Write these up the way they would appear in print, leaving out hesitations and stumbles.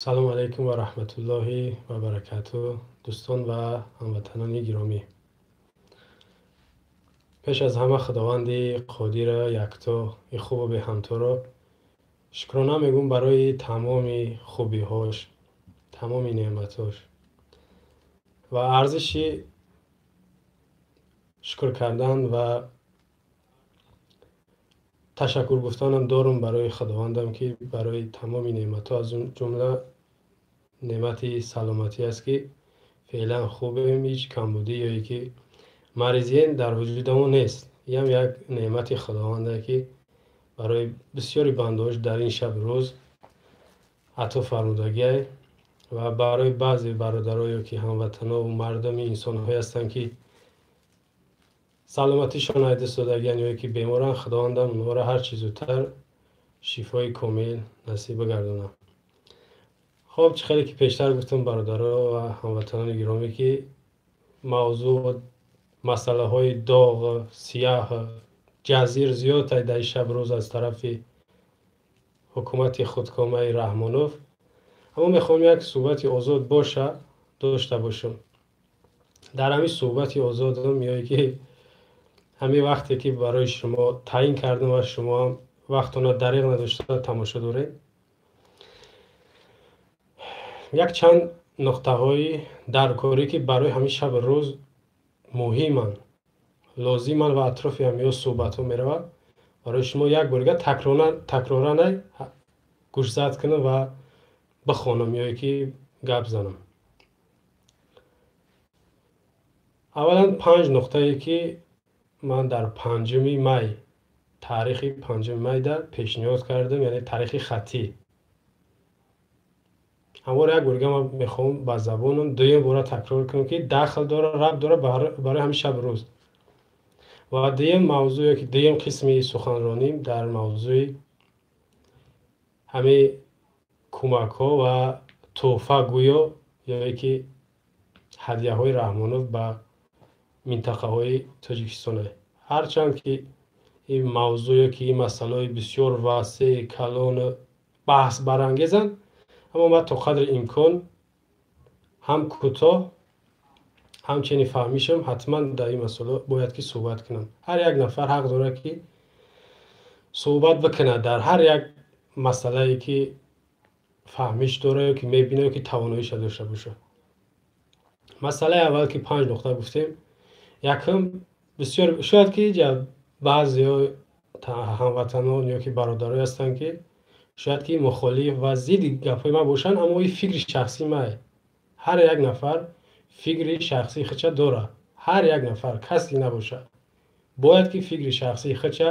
Салому алайкум ва раҳматуллоҳи ва баракату, дӯстон ва ҳамватанони гиромӣ. Пеш аз ҳама Худованди Қодира, якто, и хубу беҳамторо шукрона мегӯм барои тамоми хубиҳош, тамоми неъматҳош ва арзиши шукр кардан ва ташаккур гуфтанам дорум барои Худовандам, ки барои тамоми неъматҳо, аз ҷумла неъмати саломатӣ аст, ки феълан хубем, ҳеҷ камбудӣ ё ки маризиен дар вуҷудамо нест. Иам як неъмати Худованда, ки барои бисёри бандаҳош дар ин шаб рӯз ато фармудагиай ва барои баъзе бародаро ё ки ҳамватанову мардуми инсонҳое ҳастанд, ки саломатишон аз даст додагианд ё ки беморанд, Худовандам онҳоро ҳар чӣ зудтар шифои комил насиб бигардонад. Хоб, чӣ хеле ки пештар гуфтам, бародаро ва ҳамватанони гиромӣ, ки мавзӯъ масъалаҳои доғ, сияҳ, ҷазир зиёд дар шаб рӯз аз тарафи ҳукумати худкомаи Раҳмонов, аммо мехоҳам як суҳбати озод боша дошта бошам. Дар ҳамин суҳбати озодам ё ки ҳамин вақте ки барои шумо таъин кардам ва шумоам вақтона дариғ надошта тамошо доред, якчанд нуқтаҳои даркорӣ, ки барои ҳамин шабу рӯз муҳиманд, лозиманд ва атрофи ҳамиҳо суҳбатҳо меравад, барои шумо як бор дига такроран гӯшзад кунам ва бихонам ё ки гап занам. Аввалан, панҷ нуқтае, ки ман дар 5-уми май, таърихи 5-уми майда пешниҳод кардам, яъне таърихи хаттӣ. Ҳамвора як бор дига ман мехоҳам ба забонам дуюм бора такрор кунам, ки дахл дора, рабт дора барои ҳамин шабу рӯз. Ва дуюм мавзӯъ ё ки дуюм қисми суханроним дар мавзӯи ҳамин кӯмакҳо ва тӯҳфа гӯё ё ки ҳадияҳои Раҳмонов ба минтақаҳои Тоҷикистон. Ҳарчанд ки ин мавзӯъ ё ки ин масъалаҳои бисёр васеъ, калону баҳсбарангезанд, аммо ман то қадри имкон ҳам кӯтоҳ, ҳамчунин фаҳмишам, ҳатман дар ин масъала бояд ки суҳбат кунам. Ҳар як нафар ҳақ дорад, ки суҳбат бикунад дар ҳар як масъалае, ки фаҳмиш дорад ё ки мебинад ё ки тавоноиша дошта бошад. Масъалаи аввал, ки панҷ нуқта гуфтем, якум, бисёр шояд ки ҷа баъзеҳо ҳамватанон ё ки бародарое ҳастанд, ки шояд ки мухолиф ва зидди гапҳои ман бошанд, аммо ин фикри шахсии ман. Ҳар як нафар фикри шахсии худша дорад. Ҳар як нафар, касе набошад, бояд ки фикри шахсии худша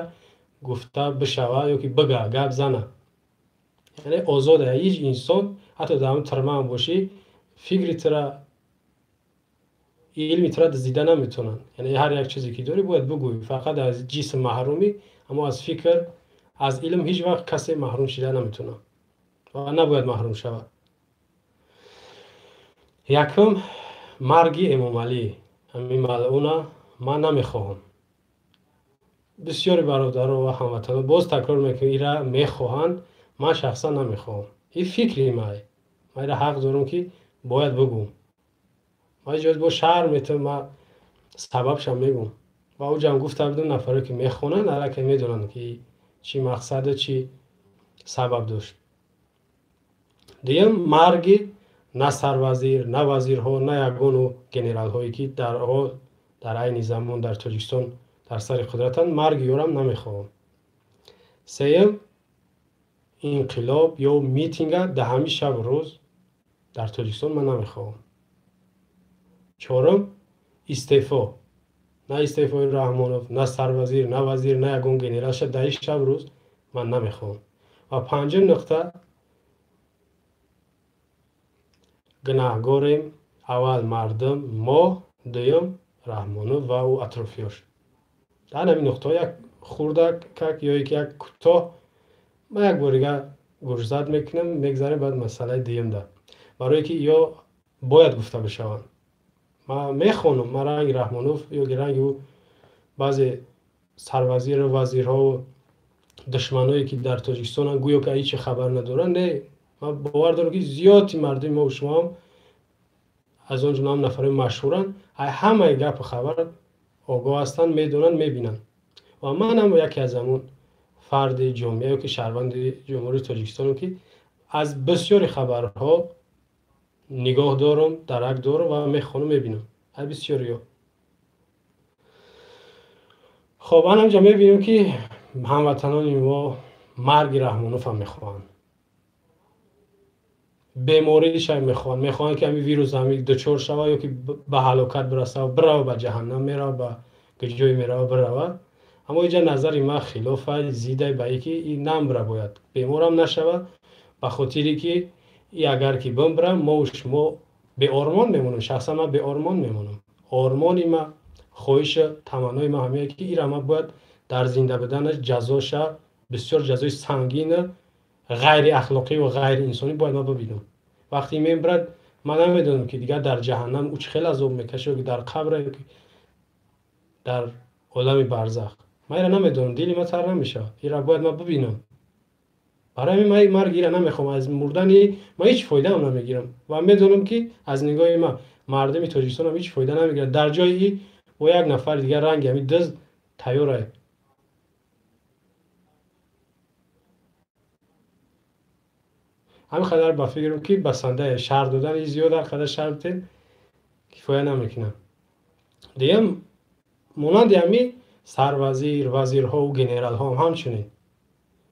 гуфта бишавад ё ки бига, гап зана, яъне озода. Ҳеҷ инсон, ҳатто дар ҳамн тирмаам бошӣ, фикри тура, илми тура дуздида наметавонанд. Яъне ҳар як чизе ки дорӣ, бояд бигӯӣ. Фақат аз ҷисм маҳрумӣ, аммо аз фикр, аз илм ҳеҷ вақт касе маҳрум шида наметавонад ва набояд маҳрум шавад. Якум, марги Эмомалӣ, ҳамин малъуна, ман намехоҳам. Бисёри бародаро ва ҳамватанон, боз такрор мекунам, ира мехоҳанд, ман шахсан намехоҳам. Ин фикри май, ман ира ҳақ дорам, ки бояд бигӯм. Ман иҷоз бо шаҳр метавонам, ман сабабшам мегӯм ва уҷам гуфта будам, нафаре ки мехонанд, аллакай медонанд, ки чӣ мақсаду чӣ сабаб дошт. Дуюм, марги на сарвазир, на вазирҳо, на ягону генералҳое, ки дарҳо дар айни замон дар Тоҷикистон дар сари қудратанд, марги ёрам намехоҳам. Сеюм, инқилоб ё митинга дар ҳамин шабу рӯз дар Тоҷикистон ман намехоҳам. Чорум, истеъфо, на истеъфои Раҳмонов, на сарвазир, на вазир, на ягон генералша дар ин шабу рӯз ман намехоҳам. Ва панҷум нуқта, гунаҳгорем аввал мардум мо, дуюм Раҳмонов ва ӯ атрофиёш. Дар ҳамин нуқтаҳо як хурдак как ё ки як кӯтоҳ ман як бор дига гӯшзад мекунам, мегзарем баъд масъалаи дуюмда, барое ки ё бояд гуфта бишаванд. Ман мехонам, ман ранги Раҳмонов ё ки ранги ӯ баъзе сарвазиру вазирҳову душманое, ки дар Тоҷикистонанд, гӯё ки ҳечи хабар надоранд, не. Ман бовар дорам, ки зиёди мардуми мо шумоам, аз он ҷумла ҳам нафарои машҳуранд, ҳамаи гапу хабар огоҳ ҳастанд, медонанд, мебинанд. Ва манам яке аз ҳамон фарди ҷомеа ё ки шаҳрванди Ҷумҳурии Тоҷикистонам, ки аз бисёри хабарҳо нигоҳ дорам, дарак дорам ва мехонам, мебинам. Аз бисёриҳо. Хоб, анамҷа мебинем, ки ҳамватанони мо марги Раҳмоновам мехоҳанд, бемориша мехоҳанд, мехоҳанд, ки ҳамин вирус ҳами дучор шава ё ки ба ҳалокат бираса, бирава, ба ҷаҳаннам мерава, ба ҷое мерава, бирава. Аммо инҷа назари ман хилофа, зидай ба ин ки ин намбра, бояд беморам нашава, ба хотире ки и агар ки бимбра, мову шумо беормон мемонем. Шахсан ман беормон мемонам. Ормони ма, хоҳишу таманнои ма ҳамее, ки ира ма бояд дар зинда буданаш ҷазоша, бисёр ҷазои сангина, ғайриахлоқӣ ва ғайриинсонӣ бояд ман бибинам. Вақте мембрад, ман намедонам, ки дигар дар ҷаҳаннам ӯ чӣ хел азоб мекашад, ё ки дар қабра, ё ки дар олами барзах. Ман ира намедонам, дили ман тар намешавад. Ира бояд ман бибинам. Барои ҳамин ман марги ира намехоҳам. Аз мурдани ман ҳеҷ фоидаам намегирам ва медонам, ки аз нигоҳи ман мардуми Тоҷикистонам ҳеҷ фоида намегирад. Дар ҷои и бо як нафари дигар ранги ҳамин дизд тайёрае. Ҳамин қадар ба фикрам, ки басандае. Шарҳ додани зиёд, ҳар қадар шарҳ бидем, кифоя намекунам. Дигар монанди ҳамин сарвазир, вазирҳову генералҳоам ҳамчунин.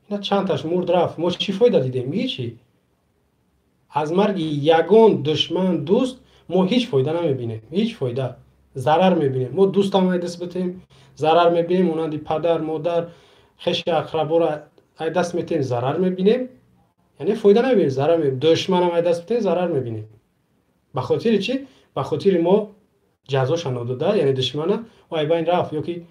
Ина чандташ мурд, рафт, мо чӣ фоида дидем? Ҳичи. Аз марги ягон душман, дӯст мо ҳеҷ фоида намебинем, ҳеҷ фоида, зарар мебинем. Мо дӯстам ай даст битем, зарар мебинем, монанди падар, модар, хеши ақраборо ай даст метем, зарар мебинем, яъне фоида намебинем, зарар мебинем. Душманам ай даст битем, зарар мебинем. Ба хотири чӣ? Ба хотири мо ҷазоша надода, яъне душмана ай байн рафт ё ки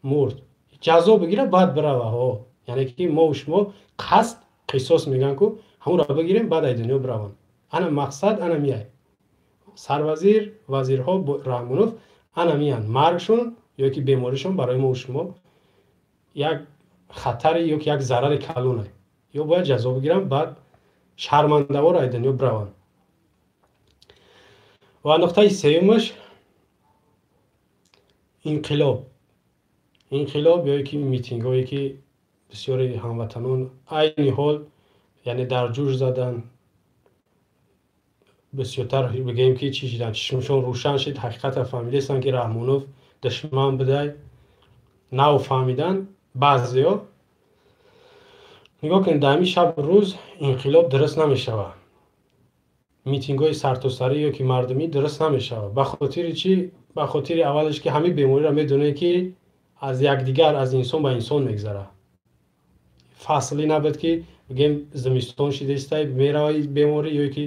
мурд, ҷазо бигира, баъд бирава. Ҳо, яъне ки мо шумо қасд, қисос мегӯянд ку, ҳамонро бигирем, баъд ай дунё бираванд. Ана мақсад ана мияй. Сарвазир, вазирҳо, Раҳмонов ана миянд. Маргшон ё ки беморишон барои мо шумо як хатари ё ки як зарари калоне. Ё бояд ҷазо бигиранд, баъд шармандавор ай дунё бираванд. Ва нуқтаи сеюмаш инқилоб. Инқилоб ё ки митингҳое, ки бисёри ҳамватанон айни ҳол, яъне дар ҷӯш задан, бисёртар бигӯем, ки чӣ шидан, чишмшон рӯшан шид, ҳақиқатро фаҳмидастанд, ки Раҳмонов душман будай, нав фаҳмидан баъзеҳо. Нигоҳ кунед, дар ҳамин шабу рӯз инқилоб дуруст намешавад, митингҳои сартосарӣ ё ки мардумӣ дуруст намешавад. Ба хотири чӣ? Ба хотири аввалеш, ки ҳамин бемориро медонед, ки аз якдигар, аз инсон ба инсон мегзарад. Фаслӣ набуд, ки бигем зимистон шидаистай, мерава беморӣ, ё ки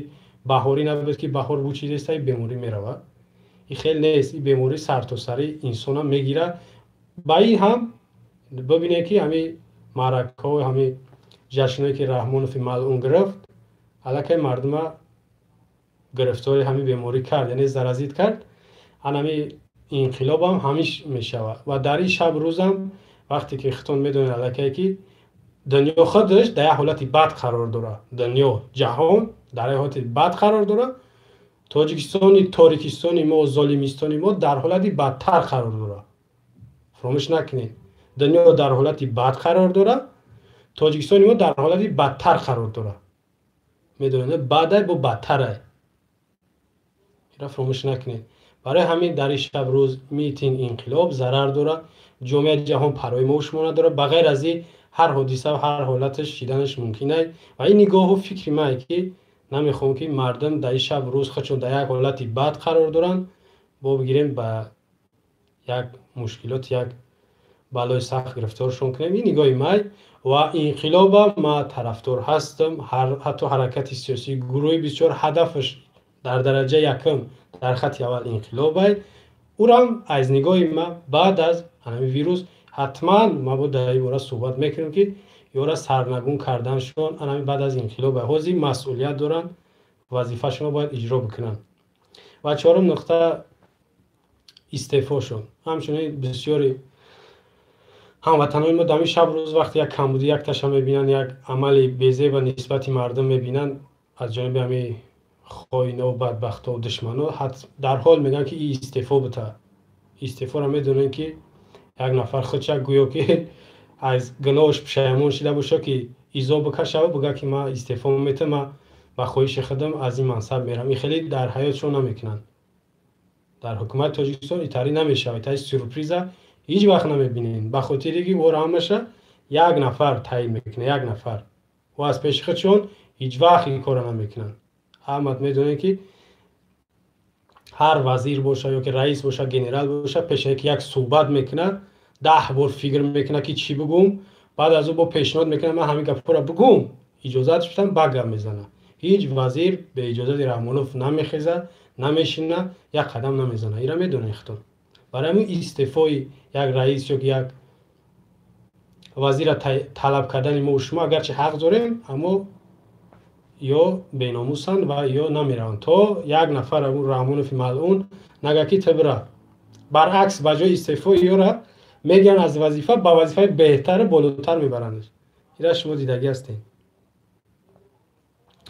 баҳорӣ набуд, ки баҳор бучидаистай, беморӣ меравад. И хел нест. И беморӣ сартосарӣ инсона мегирад. Ба ин ҳам бибинед, ки ҳамин маъракаҳо, ҳамин ҷашнҳое, ки Раҳмонови малъун гирифт, аллакай мардума гирифтори ҳамин беморӣ кард, яъне заразит кард. Анами инқилобам ҳамиш мешавад. Ва дар ин шаб рӯзам, вақте ки худтон медонед, аллакай ки дунё худаш дар як ҳолати бад қарор дорад, дунё, ҷаҳон дар як ҳолати бад қарор дорад, Тоҷикистони торикистони мо, золимистони мо дар ҳолати бадтар қарор дорад. Фаромӯш накунед, дунё дар ҳолати бад қарор дорад, Тоҷикистони мо дар ҳолати бадтар қарор дорад. Медонед, бадай бо бадтарай, ира фаромӯш накунед. Барои ҳамин дар ин шаб рӯз митинг, инқилоб зарар дорад. Ҷомеаи ҷаҳон парвои мо шумо надорад. Ба ғайр аз ин, ҳар ҳодиса, ҳар ҳолаташ шиданаш мумкин ай. Ва ин нигоҳу фикри ман, ки намехоҳам, ки мардум дар ин шаб рӯз худшон дар як ҳолати бад қарор доранд, бо бигирем, ба як мушкилот, як балои сахт гирифторшон кунем. Ин нигоҳи май. Ва инқилоба ма тарафдор ҳастам. Ҳатто ҳаракати сиёсии гурӯҳи бисёр ҳадафаш дар дараҷаи якум, дар хатти аввал инқилобай. Урам аз нигоҳи ма баъд аз ҳамин вирус ҳатман ма бо дар ин бора суҳбат мекунем, ки ёра сарнагун карданшон анами баъд аз инқилобай. Ҳозир масъулият доранд, вазифашонро бояд иҷро бикунанд. Ва чорум нуқта истеъфошон. Ҳамчунин бисёри ҳамватанони мо дар ҳамин шаб рӯз, вақте як камбудӣ, як таша мебинанд, як амали безеба нисбати мардум мебинанд, Аз ҷониби ҳами хоино, бадбахто, душмано дарҳол мегӯянд, ки истеъфо бита. Истеъфоро медонем, ки як нафар худша гӯё ки аз гуноҳш пушаймон шида боша, ки изо бикашава, бигӯяд, ки ман истеъфо метам, ман ба хоҳиши худам аз ин мансаб мерам. Ин хеле дар ҳаётшон намекунанд. Дар ҳукумати Тоҷикистон итарӣ намешавад, итари сюрприза ҳеҷ вақт намебинем, ба хотире ки ора ҳамаша як нафар таъин мекунад, як нафар. Ӯ аз пеши худшон ҳеҷ вақт ин корро намекунанд. Ҳамат медонем, ки ҳар вазир боша ё ки раис боша, генерал боша, пешае ки як суҳбат мекунад, 10 бор фикр мекунад, ки чӣ бигӯм. Баъд аз ӯ бо пешниҳод мекунад: ман ҳамин гапҳоро бигӯм, иҷозат шудам, ба гап мезанад. Ҳеҷ вазир бе иҷозати Раҳмонов намехеза, намешина, як қадам намезана. Ира медонед худтон. Барои ҳамин истеъфои як раис ё ки як вазира талаб кардани мо шумо, агарчи ҳақ дорем, аммо ё беномусанд ва ё намераванд, то як нафар Раҳмонови малъун нага, ки ту бира. Баръакс, ба ҷои истеъфои ёра мегиранд аз вазифа, ба вазифаи беҳтару болотар мебарандш. Ира шумо дидагӣ ҳастед.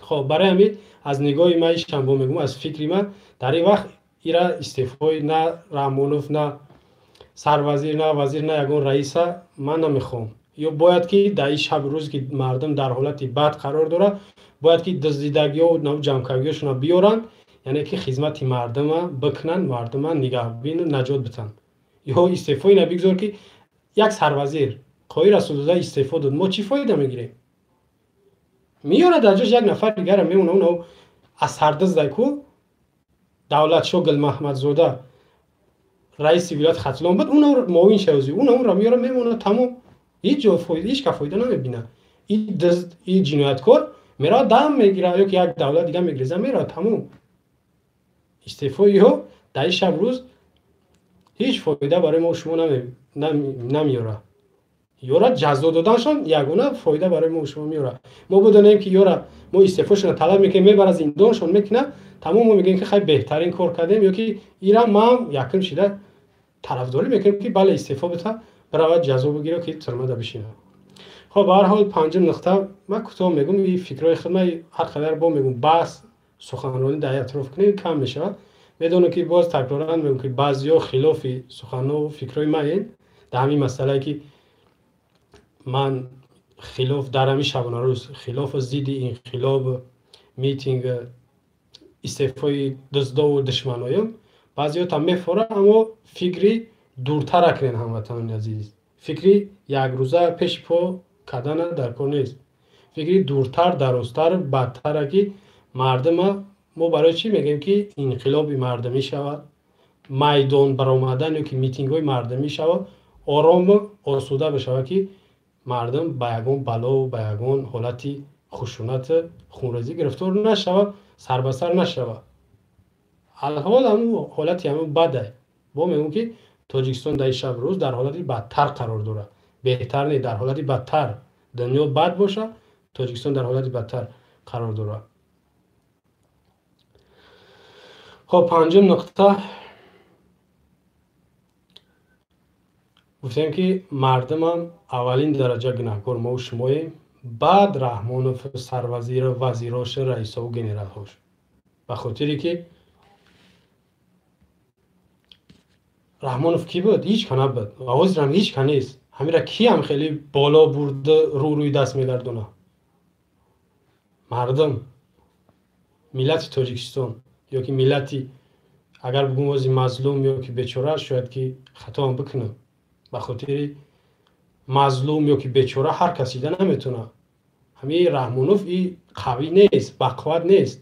Хоб, барои ҳамин аз нигоҳи ман, ишам бо мегӯм, аз фикри ман, дар ин вақт ира истеъфои на Раҳмонов, на сарвазир, на вазир, на ягон раиса ман намехоҳам. Ё бояд ки дар ин шабу рӯз, ки мардум дар ҳолати бад қарор дорад, бояд ки дуздидагиҳо, ҷамъкардагиҳошонро биёранд, яъне ки хизмати мардума бикунанд, мардума нигаҳбину наҷот битанд. Ё истеъфои на бигзор, ки як сарвазир Қоҳир Расулзода истеъфо дод, мо чӣ фоида мегирем? Меёрад, дар ҷош як нафар дигара мемона, уно аз сардиздай ку. Давлатшоҳ Гулмаҳмадзода раиси вилояти Хатлон буд, уно муовин шавзи, уно онро меёра, мемона, тамом. Ҳеҷ ҷо ҳеҷ ка фоида намебина. И дизд, и ҷинояткор меравад, дам мегирад, ё ки як давлат дига мегиреза, меравад, тамом. Истеъфои ё дар ин шаб рӯз ҳеҷ фоида барои мо шумо намеёрад. Ёра ҷазо доданшон ягона фоида барои мо шумо меёрад. Мо бидонем, ки ёра мо истеъфошонро талаб мекунем, мебара, зиндоншон мекунад, тамом. Мо мегӯем, ки хай, беҳтарин кор кардем, ё ки ира ман якум шида тарафдорӣ мекунем, ки бале, истеъфо бита, биравад, ҷазо бигирад, ки тюрьма да бишинад. Хоб, ба ҳар ҳол, панҷум нуқта ман кӯтоҳ мегӯм и фикрҳои худ. Ман ҳар қадар бо мегӯм, баҳс, суханронӣ дар атроф кунем, кам мешавад. Медонам, ки боз такроран мегӯм, ки баъзиҳо хилофи суханҳову фикрҳои маен дар ҳамин масъалае, ки ман хилоф дар ҳамин шабонарӯз, хилофу зидди инқилоб, митинг, истеъфои дуздову душманоём, баъзеҳо мефора. Аммо фикри дуртара кунед, ҳамватанони азиз. Фикри якрӯза пеши по кардана дар кор нест. Фикри дуртар, дарозтар, бадтара, ки мардума мо барои чӣ мегӯем, ки инқилоби мардумӣ шавад, майдон баромадан ё ки митингҳои мардумӣ шавад, орому осуда бишавад, ки мардум ба ягон балову ба ягон ҳолати хушунату хунрезӣ гирифтор нашавад, сарбасар нашавад. Алҳол ҳамун ҳолати ҳамун бадай. Бо мегӯм, ки Тоҷикистон дар ин шаб рӯз дар ҳолати бадтар қарор дорад, беҳтар не, дар ҳолати бадтар. Дунё бад бошад, Тоҷикистон дар ҳолати бадтар қарор дорад. Хоб, панҷум нуқта гуфтем, ки мардумам аввалин дараҷа гунаҳкор мо шумоем, баъд Раҳмонов, сарвазир, вазирош, раисову генералҳош, ба хотире ки Раҳмонов кӣ буд? Ҳеҷ ка набуд ва ҳозирам ҳеҷ ка нест. Ҳамира киам хеле боло бурда, рӯ рӯи даст мегардона? Мардум, миллати Тоҷикистон, ё ки миллати, агар бигӯм ози мазлум ё ки бечора, шояд ки хатоам бикунам, ба хотири мазлум ё ки бечора ҳар кас ида наметавонад. Ҳамин Раҳмонов и қавӣ нест, бақувват нест.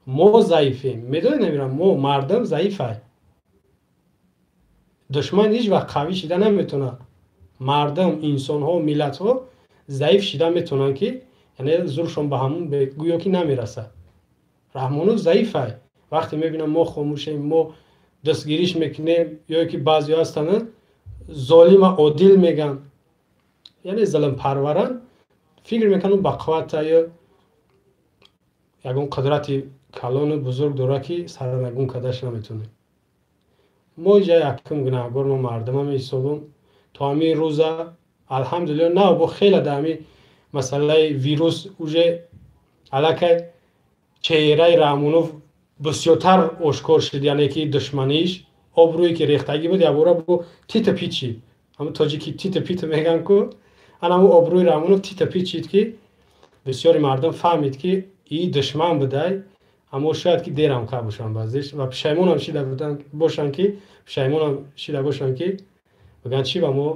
Мо заифем, медонед, намирам, мо мардум заифай. Душман ҳеҷ вақт қавӣ шида наметавонад. Мардум, инсонҳо, миллатҳо заиф шида метавонанд, ки яъне зуршон ба ҳамун гӯё ки намерасад. Раҳмонов заифай. Вақте мебинам, мо хомӯшем, мо дастгириш мекунем, ё ки баъзеҳо ҳастанд, золима одил мегӯянд, яъне зулмпарваранд, фикр мекунанд бақуввата ё ягон қудрати калону бузург дорад, ки сарнагун кардаш наметавонем. Мо иҷа якум гунаҳгор мо мардума меҳисобам. То ҳамин рӯза, алҳамдулилло, на бо хеле дар ҳамин масъалаи вирус уже Аллакай чеҳраи Раҳмонов бисёртар ошкор шуд, яъне ки душманиш, обрӯе ки рехтагӣ буд, якбора бо тита пит шид. Ҳамн тоҷики тита пита мегӯянд ку, ана ҳамн обрӯи Раҳмонов тита пит шид, ки бисёри мардум фаҳмид, ки и душман будай. Аммо шояд ки дерам кар бошанд баъзеш ва пушаймонам шида бошанд, ки пушаймонам шида бошанд, ки бигӯянд, чӣ ба мо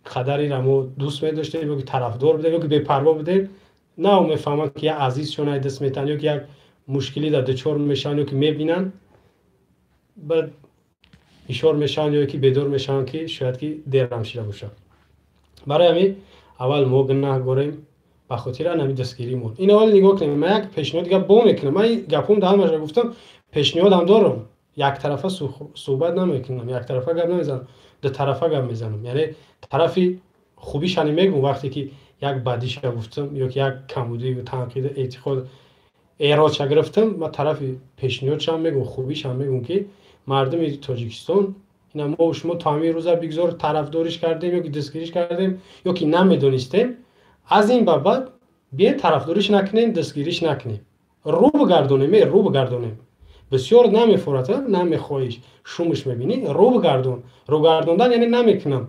қадар ира мо дӯст медоштем ё ки тарафдор будем, ё ки бепарво будем. На мефаҳманд, ки як азизшон ай даст метаҳанд, ё ки як мушкилӣ дар дучор мешаванд, ё ки мебинанд, баъд ишор мешаванд, ё ки бедор мешаванд, ки шояд ки дерам шида бошад. Барои ҳамин аввал мо гунаҳгорем ба хотири ҳамин дастгиримон. Ин аввал нигоҳ кунем. Ман як пешниҳод гап бо мекунам. Ман гапҳом дар ҳамаша гуфтам, пешниҳодам дорам. Яктарафа суҳбат намекунам, яктарафа гап намезанам, дутарафа гап мезанам. Яъне тарафи хубишани мегӯм. Вақте ки як бадиша гуфтам ё ки як камбудию танқиду эътиқод эродша гирифтам, ман тарафи пешниҳодшам мегӯм, хубишам мегӯм, ки мардуми Тоҷикистон, ина мо шумо то ҳамин рӯза бигзор тарафдориш кардем, ё ки дастгириш кардем, ё ки намедонистем, аз ин ба баъд биен тарафдориш накунем, дастгириш накунем, рӯ бигардонем, рӯ бигардонем. Бисёр намефорад, намехоҳиш, шумаш мебинӣ, рӯ бигардон. Рӯ гардондан яъне намекунам.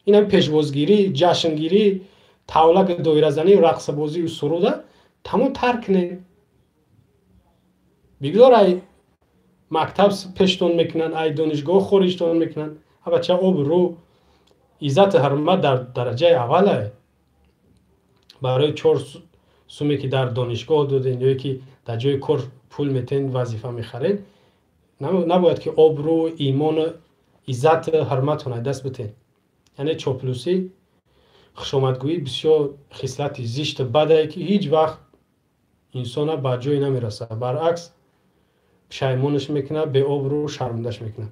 Инам пешвозгирӣ, ҷашнгирӣ, тавлак, доиразанӣ, рақсабозию суруда тамом тарк кунем. Бигзор ай мактаб пештон мекунанд, ай донишгоҳ хориҷтон мекунанд. Бача, обрӯ, иззату ҳурмат дар дараҷаи аввалае. Барои чор суме, ки дар донишгоҳ доден, ё ки дар ҷои кор пул метен, вазифа мехаред, набояд ки обрӯ, имону иззату ҳурматон ай даст битен. Яъне чоплусӣ, хушомадгӯӣ бисёр хислати зишту бадае, ки ҳеҷ вақт инсона ба ҷое намерасад, баръакс пушаймонаш мекунад, беобрӯ, шармандаш мекунад.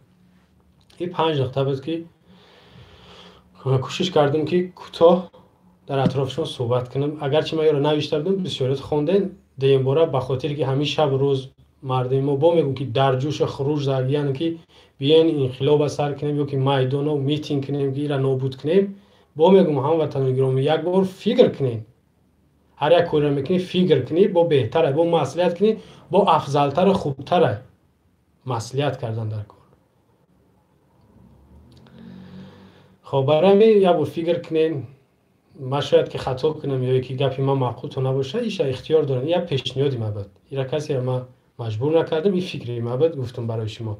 Ин панҷ нуқта буд, ки кӯшиш кардам, ки кӯтоҳ дар атрофшон суҳбат кунам. Агарчи ман ёро навишта будам, бисёрият хондем. Дуюмбора, ба хотире ки ҳамин шабу рӯз мардуми мо бо мегӯм, ки дар ҷӯшу хуруш яъне ки биёен инқилоба сар кунем, ё ки майдоно митинг кунем, ки ира нобуд кунем, бо мегӯм, ҳамватанони гиромӣ, як бор фикр кунем. Ҳар як корро мекунӣ, фикр кунӣ, бо беҳтара, бо маслиҳат кунӣ, бо афзалтару хубтара маслиҳат кардан дар кор. Хоб, барои ҳамин як бор фикр кунем. Ман шояд ки хато кунам, ё ки гапи ман маъқултон набошад, иша ихтиёр дорам. Як пешниҳоди ма буд, ира касеро ман маҷбур накардам, ин фикри ма буд, гуфтам барои шумо.